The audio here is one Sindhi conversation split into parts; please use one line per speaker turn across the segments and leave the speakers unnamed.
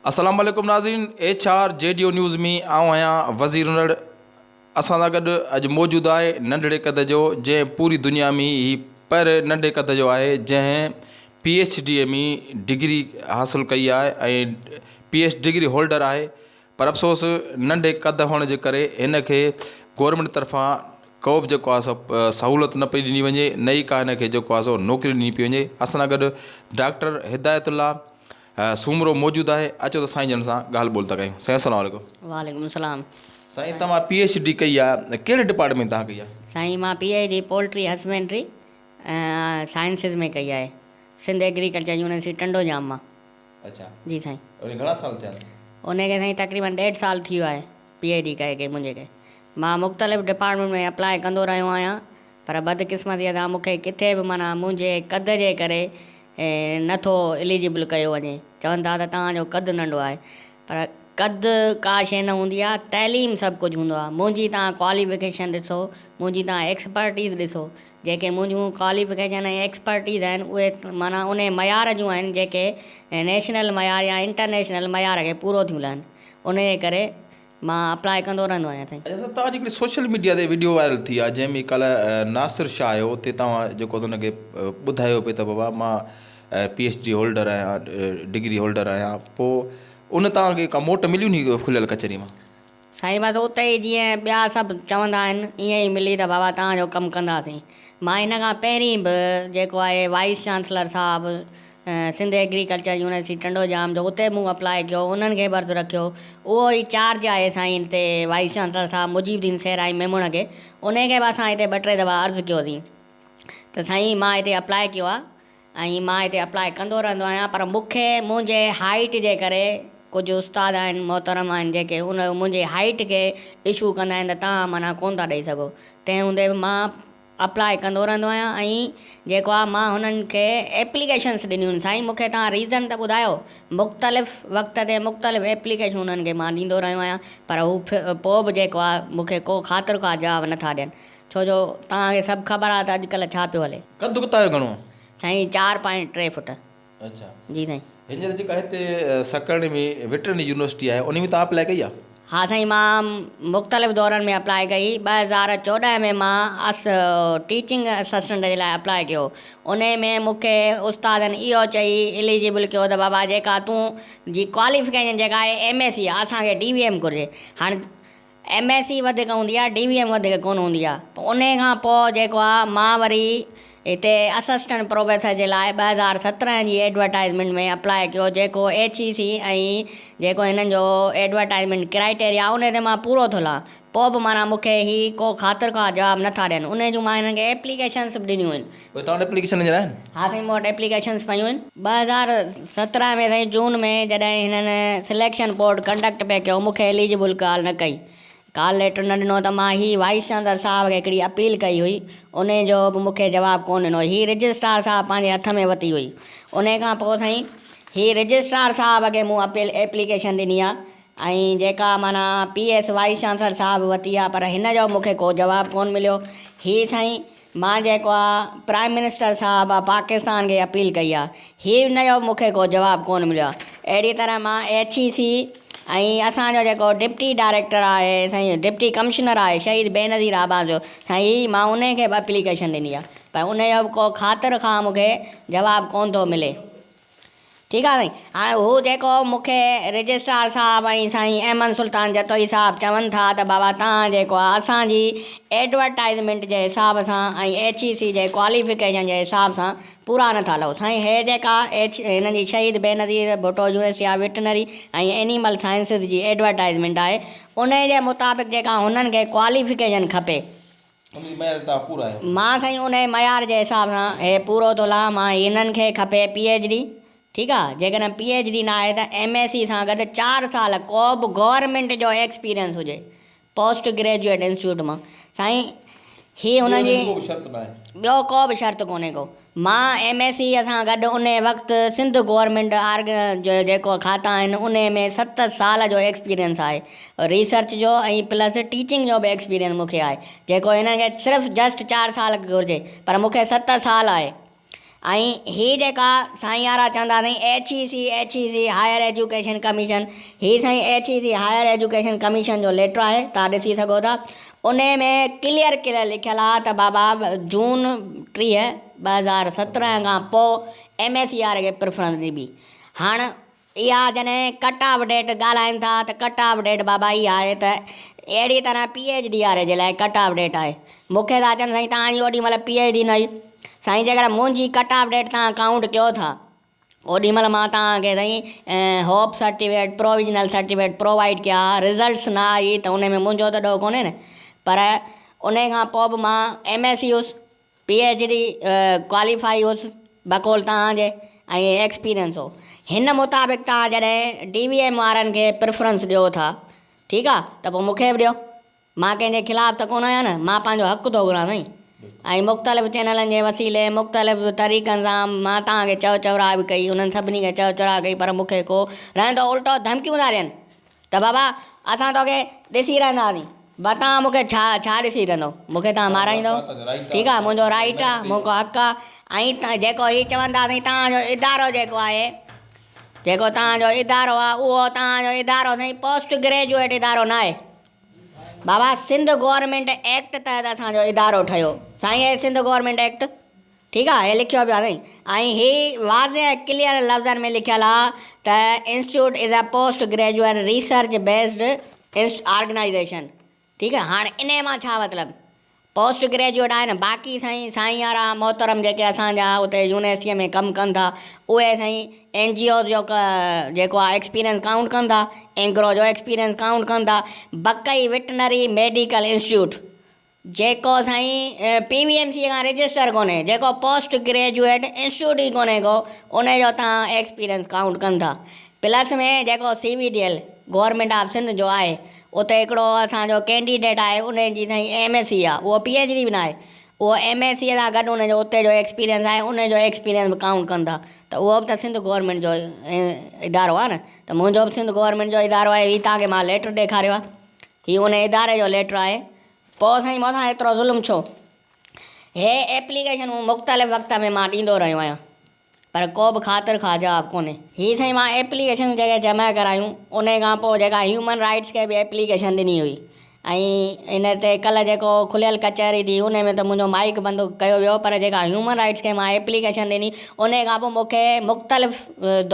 السلام عليڪم ناظرين H R G D O news ۾ آئون آهيان وزير انڙ اسان سان گڏ اڄ موجود آهي ننڍڙي قد جو جنهن پوري دنيا ۾ هي پر ننڍي قد جو آهي جنهن پي ايڇ ڊي ۾ ڊگري حاصل ڪئي آهي ۽ پي ايڇ ڊگري هولڊر آهي پر افسوس ننڍي قد هئڻ جي ڪري هن کي گورنمينٽ طرفان ڪو به جيڪو آهي سو سهولت نه پئي ڏني وڃي نه ئي ڪا هن کي جيڪو آهي سو نوڪري ڏني پئي وڃي اسان سان گڏ ڊاڪٽر هدايت الله سومرو موجود آهي اچو ته سائين جن سان ڳالهه ٻولهه ٿا ڪيون سائين السلام عليڪم.
وعليڪم السلام.
سائين توهان پي ايڇ ڊي ڪئي آهي ڪهڙي ڊپارٽمينٽ توهان ڪئي آهي؟
سائين مان P H D poultry husbandry sciences ۾ ڪئي آهي سنڌ ايگريڪلچر يونيورسٽي ٽنڊو ڄام مان.
اڇا
جي سائين.
ان کي گهڻا سال ٿيا؟
ان کي سائين تقريبن ڏيڍ سال ٿي ويو آهي پي ايڇ ڊي ڪئي کي منهنجي کي. مان مختلف ڊپارٽمينٽ ۾ اپلاء ڪندو رهيو آهيان پر بدقسمتيء سان مون کي ڪٿي به معنيٰ منهنجي قد جي ڪري نه ٿو اليجبل ڪيو وڃي. چون ٿا ته توهان جو قد ننڍو آهي پر قد ڪا شيء نه هوندي آهي تعليم سڀ ڪجهه هوندو آهي. منهنجي توهان ڪواليفڪيشن ڏسو منهنجي توهان ايڪسپرٽيز ڏسو جيڪي منهنجون ڪواليفڪيشن ۽ ايڪسپرٽيز آهن اهي معنيٰ انهي معيار جون آهن جيڪي نيشنل معيار يا انٽرنيشنل معيار کي پورو ٿيون لهن انهي جي ڪري مان اپلاء ڪندو رهندو آهيان سائين.
اچا سر توهان جي هڪڙي سوشل ميڊيا تي وڊيو وائرل ٿي آهي جنهن ۾ ڪالهه ناصر شاهه آيو اتي توهان جيڪو ان کي ٻڌايو پئي ته بابا مان پي ايڇ ڊي هولڊر آهيان ڊگري هولڊر آهيان پوء ان توهان کي ڪا موٽ ملي انهي کليل ڪچهري مان.
سائين بس اتي ئي جيئن ٻيا سڀ چوندا آهن ائين ئي ملي ته بابا توهان جو ڪم ڪنداسين. مان هن کان پهرين به جيڪو آهي وائيس چانسلر صاحب سنڌ ايگريڪلچر يونيورسٽي ٽنڊو ڄام جو اتي مون اپلاء ڪيو انهن کي به عرض رکيو اهو ئي چارج آهي سائين هتي وائيس چانسلر صاحب مجيب الدين سيرائي ميمڻ کي انهي کي به اسان هتي ٻه ٽي دفعا عرض ڪيوسين ته سائين مان هتي اپلاء ڪيو آهي ۽ مان هتي اپلاء ڪندو رهندو آهيان پر مون کي منهنجي هائيٽ جي ڪري ڪجهه استاد آهن محترم آهن جيڪي ان منهنجي هائيٽ کي اشو ڪندا آهن ته توهان معنيٰ ڪونه ٿا ڏئي سگهو تنهن هوندي به مان اپلاء ڪندو رهندو آهيان ۽ جيڪو آهي مان هنن کي ايپليڪيشنس ڏنيون آهن سائين مون کي توهان ريزن ته ٻڌايو مختلف وقت تي مختلف ايپليڪيشن انهن کي مان ڏيندو رهيو آهيان پر هو پوء به جيڪو آهي مون کي ڪو خاطر خواهه جواب نٿا ڏين ڇو جو توهان کي سڀ خبر آهي ته اڄڪلهه ڇا پيو هلي.
قد ڪتاب جو گهڻو آهي؟
سائين چار پوائنٽ ٽي فوٽ.
اڇا.
جي سائين.
هينئر جيڪا هتي سڪرنڊ ۾ وٽرنري يونيورسٽي آهي انهي ۾ توهان اپلائي ڪئي آهي؟
ها سائين مان مختلف دورن ۾ اپلائي ڪئي 2014 ۾ مان اس ٽيچنگ اسسٽنٽ جي لاء اپلائي ڪيو انهي ۾ مون کي استادن اهو چئي اليجبل ڪيو ته بابا جيڪا تون جي ڪواليفڪيشن جيڪا آهي ايم ايس سي آهي اسان کي ڊي وي ايم گهرجي هاڻي ايم ايس سي وڌيڪ هوندي آهي ڊي وي ايم وڌيڪ ڪونه هوندي آهي پوء انهي کان پوء جيڪو آهي مان وري هتي اسسٽنٽ پروفيسر جي لاء 2017 جي ايڊورٽائزمينٽ ۾ اپلاء ڪيو جيڪو ايڇ اي سي ۽ جيڪو هنن جو ايڊورٽائزمينٽ ڪرائيٽيريا آهي انهي تي مان پورو ٿو لهان پوء به معنيٰ مون کي هي ڪو خاطر خواهه جواب نه ٿا ڏين انهي جون مان هنن کي ايپليڪيشنس به ڏنيون آهن.
اهي توهان وٽ ايپليڪيشن هينئر آهن؟
ها سائين مون وٽ ايپليڪيشنس پيون آهن. 2017 ۾ سائين جون ۾ جڏهن هنن سليڪشن بورڊ ڪنڊڪٽ پئي ڪيو مون کي ايليجبل ڪال نه ڪئي ڪال ليٽر نه ڏنو ته مان هي وائيس چانسلر صاحب کي هڪڙي اپيل ڪئي هئي انهي جو به مون کي جواب ڪونه ڏنو هي رجسٽرار صاحب پنهنجي هٿ ۾ وتي هئي انهي کان پوء سائين هي رجسٽرار صاحب کي مون اپيل ايپليڪيشن ڏني آ ۽ جيڪا معنيٰ پي ايس وائيس چانسلر صاحب وتي آ پر هن جو مون کي ڪو جواب ڪونه مليو هي سائين مان جيڪو آ پرائم منسٽر صاحب آ پاڪستان کي اپيل ڪئي آ هي ان جو مون کي ڪو جواب ڪون مليو آ اهڙي طرح مان ايڇ اي سي ۽ اسان جو جيڪو ڊپٽي ڊائريڪٽر آهي سائين ڊپٽي ڪمشنر آهي شهيد بينظير آباد جو سائين مان انهي کي به اپليڪيشن ڏني آ پر انهي جو به ڪو خاطر خواهه مون کي جواب ڪون ٿو ملي. ٺيڪ آ سائين هاڻي هو جيڪو مون کي رجسٽرار صاحب ۽ سائين احمد سلطان جتوئي صاحب چون ٿا ته بابا توهان جيڪو آ اسان جي ايڊورٽائزمينٽ جي حساب سان ۽ ايڇ اي سي جي ڪواليفڪيشن جي حساب سان پورا نٿا لهو سائين هي جيڪا ايڇ هن جي Shaheed Benazir Bhutto university of veterinary ۽ animal sciences جي ايڊورٽائزمينٽ آهي انهي جي مطابق جيڪا هنن کي ڪواليفڪيشن کپي
ان جي معيار تان پورا آهيو.
مان سائين انهي معيار جي حساب سان هي پورو ٿو لهان مان هنن کي کپي پي ايڇ ڊي ٺيڪ آ جيڪڏهن پي ايڇ ڊي نه آهي ته ايم ايس سي سان گڏ چار سال ڪو به گورنمينٽ جو ايڪسپيرينس هجي پوسٽ گريجوئيٽ انسٽيٽيوٽ مان سائين هي هنن جي
ٻيو ڪو به شرط ناهي.
ٻيو ڪو به شرط ڪونهي ڪو. مان ايم ايس سي سان گڏ انهي وقت سنڌ گورنمينٽ آرگ جو جيڪو کاتا آهن انهي ۾ ست سال جو ايڪسپيرينس آهي ريسرچ جو ۽ پلس ٽيچنگ جو به ايڪسپيرينس مون کي آهي جيڪو هنن کي صرف جسٽ چار سال گهرجي پر مون کي ست سال آهي. ۽ هي جيڪا سائين وارا چوندا سائين H E C H E C higher education commission هي سائين H E C higher education commission جو ليٽر آهي توهان ڏسي سگهو ٿا انهي ۾ ڪليئر ڪليئر لکيل آهي ته بابا جون 30 2017 کان پوء ايم ايس سي واري کي پريفرنس ڏبي هاڻ اها جڏهن ڪٽ آف ڊيٽ ڳالهائين ٿا ته ڪٽ آف ڊيٽ بابا اها آهي ته اهڙي طرح پي ايڇ ڊي واري جي لاء ڪٽ آف ڊيٽ آهي. مون کي ٿا چون سائين توهان جي اوڏي مهل پي ايڇ ڊي نه هئي. سائين جيڪڏهن منهنجي ڪٽ آف ڊيٽ توهان ڪائونٽ ڪيو ٿا اوڏي مهل مان توهان کي سائين hope certificate provisional certificate provide ڪيا رزلٽس نه آئي ته ان ۾ منهنجو ته ڏوهه ڪونهي نه پر ان کان پوء به مان ايم ايس سي هيس پي ايڇ ڊي ڪواليفائي هيس بقول توهان جي ۽ ايڪسپيرينس هو هن مطابق توهان جڏهن ڊي وي ايم وارن کي پريفرنس ڏيو ٿا ٺيڪ آ ته پوء مونکي به ڏيو مان ڪنهن جي خلاف ته ڪونه آهيان نه مان پنهنجو حق ٿو گهران سائين ۽ مختلف چينلن جي وسيلي مختلف طريقن سان مان توهان کي چئو چوراء به ڪئي انهن سڀني کي چئو چوراء ڪئي پر مونکي ڪو رهندو الٽو ڌمڪيون ٿا ڏين ته بابا اسان توکي ڏسي رهنداسين. با توهان مون کي ڇا ڇا ڏسي رهندو؟ مون کي توهان مارائيندو؟ ٺيڪ آ منهنجو رائيٽ آ مون کي حق آ ۽ جيڪو هي چون ٿا سائين توهان جو ادارو جيڪو آهي جيڪو توهان جو ادارو آ اهو توهان جو ادارو سائين پوسٽ گريجوئيٽ ادارو ناهي بابا سنڌ گورنمينٽ ايڪٽ تحت اسان جو ادارو ٺهيو سائين هي سنڌ گورنمينٽ ايڪٽ ٺيڪ آ هي لکيو پيو آ سائين ۽ هي واضح ۽ ڪليئر لفظن ۾ لکيل آ ته institute is a post graduate research based organisation ٺيڪ آ هاڻ انهي مان ڇا مطلب پوسٽ گريجوئيٽ آهي نه باقي سائين سائين وارا محترم جيڪي اسان جا اتي يونيورسٽي ۾ ڪم ڪن ٿا اهي سائين اين جي اوز جو جيڪو آ ايڪسپيرينس ڪائونٽ ڪن ٿا اينگرو جو ايڪسپيرينس ڪائونٽ ڪن ٿا بقئي وٽنري ميڊيڪل انسٽيٽيوٽ جيڪو سائين پي وي ايم سي کان رجسٽر ڪونهي جيڪو پوسٽ گريجوئيٽ انسٽيٽيوٽ ئي ڪونهي ڪو ان جو تان ايڪسپيرينس ڪائونٽ ڪن ٿا پلس ۾ جيڪو C V D L government of Sindh جو آهي اتي هڪڙو اسان جو ڪينڊيڊيٽ آهي ان جي سائين ايم ايس سي آهي اهو پي ايڇ ڊي به ناهي اهو ايم ايس سي سان گڏ ان جو اتي جو ايڪسپيرينس آهي ان جو ايڪسپيرينس به ڪائونٽ ڪن ٿا ته اهو به ته سنڌ گورنمينٽ جو ادارو آهي نه ته منهنجو به سنڌ گورنمينٽ جو ادارو آهي هي تان کي مان ليٽر ڏيکاريو آهي هي ان اداري جو ليٽر آهي پوء سائين مون سان ايترو ظلم ڇو؟ هي ايپليڪيشنون مختلف وقت ۾ مان ڏيندو رهيو آهيان پر ڪو به خاطر خواهه جواب ڪونهي. هي سائين مان ايپليڪيشنون جيڪي جمع ڪرايون انهي کان پوء جيڪا هيومن رائيٽس کي به ايپليڪيشن ڏني هئي ۽ ان تي ڪلهه جيڪو کليل ڪچهري ٿي انهي ۾ ته منهنجو مائيڪ بند ڪيو ويو پر جيڪا هيومن رائيٽس کي مان ايپليڪيشن ڏني انهي کان پوء مون کي مختلف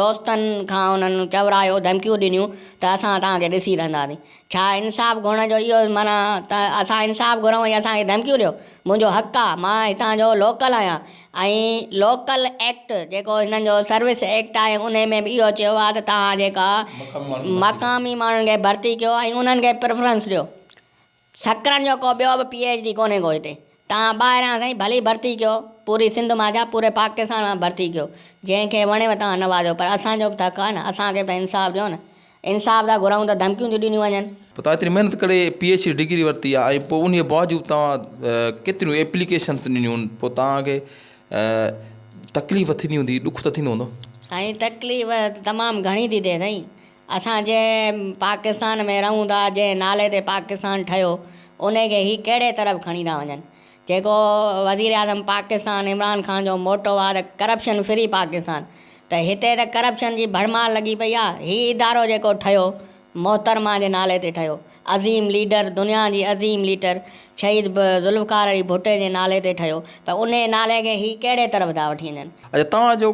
دوستن کان انهن چورايو ڌمڪيون ڏنيون ته اسان توهان کي ڏسي رهنداسين. ڇا انصاف گهرڻ جو اهو معنيٰ ته اسان انصاف گهرون ۽ اسان کي ڌمڪيون ڏيو؟ منهنجو حق آ، مان هتان جو لوڪل آهيان ۽ لوڪل ايڪٽ جيڪو هنن جو سروس ايڪٽ آهي انهي ۾ به اهو چيو آ ته توهان جيڪا مقامي ماڻهن کي ڀرتي ڪيو ۽ انهن کي پريفرنس ڏيو. سکرن جو ڪو ٻيو به پي ايڇ ڊي ڪونهي ڪو هتي. توهان ٻاهران سائين ڀلي ڀرتي ڪيو، پوري سنڌ مان ڇا پوري پاڪستان مان ڀرتي ڪيو، جنهن کي وڻيو توهان نوازيو پر اسان جو به ته حق آهي نه، اسان کي به ته انصاف ڏيو نه، انصاف ٿا گهرون ته ڌمڪيون ٿيون ڏنيون وڃن.
پوء توهان ايتري محنت ڪري پي ايڇ ڊي ڊگري ورتي آهي ۽ پوء انهيء باوجود توهان ڪيتريون ايپليڪيشنس ڏنيون پوء توهان کي تڪليف ٿيندي هوندي ڏک ته ٿيندو هوندو.
سائين تڪليف تمام گهڻي ٿي ٿئي سائين اسان جنهن پاڪستان ۾ رهون ٿا، جنهن نالي تي پاڪستان ٺهيو، انهي کي هي ڪهڙي طرف کڻي ٿا وڃن. جيڪو وزيراعظم پاڪستان عمران خان جو موٽو آ ته ڪرپشن فري پاڪستان ته هتي ته ڪرپشن جي ڀڙمار لڳي پئي آ. هي ادارو جيڪو ٺهيو محترمه جي نالي تي ٺهيو. عظيم ليڊر دنيا جي عظيم ليڊر شهيد ذوالفقار علي ڀٽي جي نالي تي ٺهيو ته انهي نالي کي هي ڪهڙي طرف ٿا وٺي وڃن.
اڇا توهان جو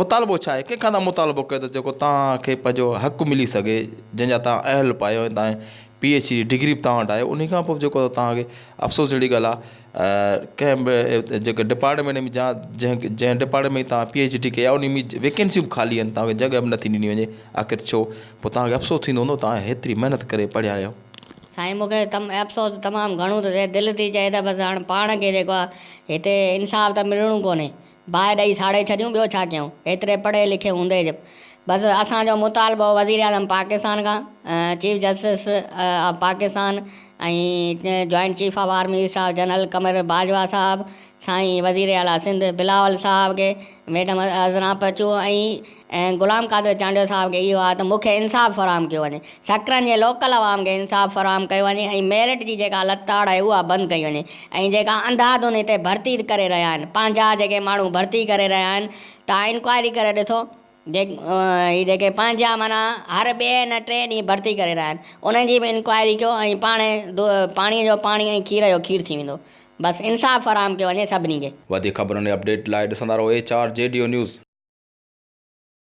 مطالبو ڇا آهي ڪنهن کان توهان مطالبو ڪيو ته جيڪو توهان کي پنهنجو حق ملي سگهي جنهن جا توهان اهل به آهيو ۽ توهان پي ايڇ ڊي ڊگري به توهان وٽ آهي انهي کان پوء به جيڪو توهان کي افسوس جهڙي ڳالهه آهي ڪنهن به جيڪي ڊپارٽمينٽ ۾ جا جنهن جنهن ڊپارٽمينٽ ۾ توهان پي ايڇ ڊي ڪئي آهي انهي ۾ ويڪنسيون به خالي آهن توهان کي جڳهه به نٿي ڏني وڃي آخر ڇو پوء توهان کي افسوس ٿيندو هوندو توهان هيتري محنت ڪري پڙهيا آهيو.
سائين مون کي تم افسوس تمام گهڻو ٿو ٿئي دل ٿي چئي ته بس هاڻ پاڻ کي جيڪو آ هتي انصاف ته ملڻو ڪونهي باهه ڏئي ساڙي ڇڏيون ٻيو ڇا ڪيون هيتري پڙهي لکي هوندي به بس اسان جو مطالبو وزيراعظم پاڪستان کان chief justice of Pakistan ۽ joint chief of army staff general Qamar Bajwa صاحب سائين وزير اعليٰ سنڌ بلاول صاحب کي ميڊم عذرا پچو ۽ غلام قادر چانڊيو صاحب کي اهو آهي ته مون کي انصاف فراهم ڪيو وڃي سکرن جي لوڪل عوام کي انصاف فراهم ڪيو وڃي ۽ ميرٽ جي جيڪا لتاڙ آهي اها بند ڪئي وڃي ۽ جيڪا انڌا ڌن هتي ڀرتي ڪري رهيا آهن پنهنجا جيڪي ماڻهو ڀرتي ڪري رهيا آهن تان انڪوائري ڪري ڏسو هي جيڪي پنهنجا معنيٰ هر ٻئي نه ٽئين ڏينهن ڀرتي ڪري رهيا آهن انهن جي به انڪوائري ڪيو ۽ پاڻ پاڻي جو پاڻي ۽ کير جو کير ٿي ويندو بس انصاف فراهم ڪيو وڃي سڀني کي.
وڌيڪ خبرن ۽ اپڊيٽ لاء ڏسندا رهو H R G D O news.